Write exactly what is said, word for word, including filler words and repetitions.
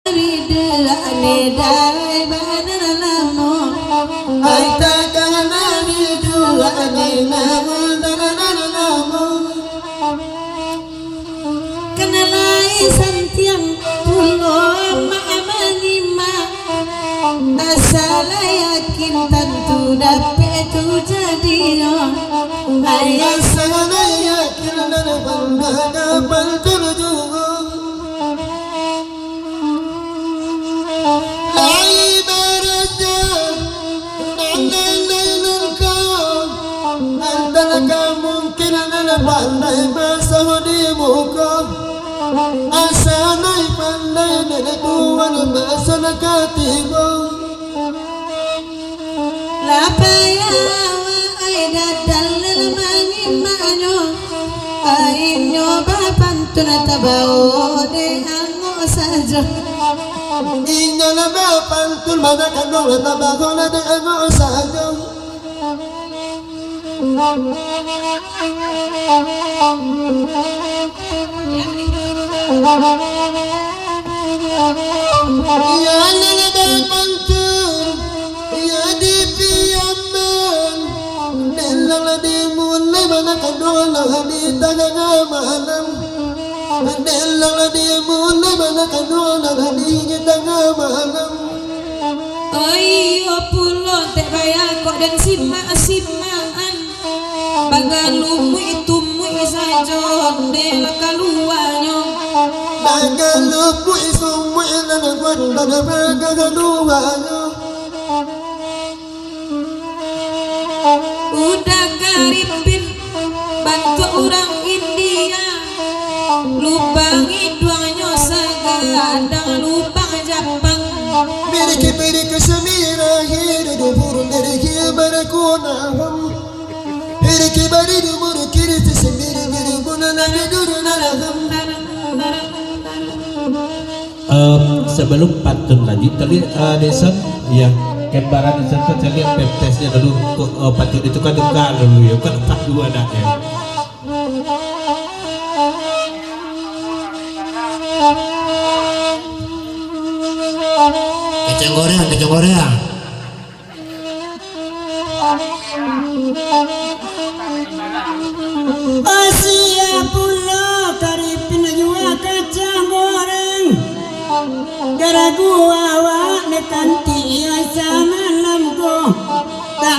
Ridek ne dai bana lamo. Ai takana ridek ne namun bana lamo. Kana lai santiang pulo mak manyimak. Asa lah yakin tantu dapek tu jadi. Ai asa lah yakin nan pandai kapan tu juo. Lai baraja, nan lain-lain engkau, antara kamungkinan nan pandai basah di muko. Asa lai pandai dari tuan basah ka tibo. Lah payah awak ai dadal manyimaknyo. Ai inyo bapantun tabao dek angok sajo. Inyo lah bapantun bana kanduang lah tabao lah dek angok sajo. Iyo lah bapantun, iyo di Piaman. Dek lah dimulai bana kanduang lah di tangah malam. Dek lah dimulai bana kanduang lah di tangah malam. Oyo pulo tek baya kok den simak-simakan. Bagalumuik tumuik sajo, dek lah kaluanyo. Bagalumuik tumuik nan kuat, baga-baga kaluanyo. Udah garipin bantuak urang India, lubang iduangnyo sagadang lubang Japang. Miriki-miriki samirahi, duduk burung dari kia barakunaham. Miriki bari duburu kiri sisir, miriki-miriki bulan lagi dulu naraham. Em, sebelum pantun lanjut, tadi, eh, Dison, ya, gambaran Dison tu cari pepesnya dulu, kok, eh, pantun itu kan dengar dulu, ya, kan empat dua dah, ya. Kacang goreng, kacang goreng. Asia pulo karipin jua kacang goreng. Garagu awak ne kanti iyo samalam ko. Tak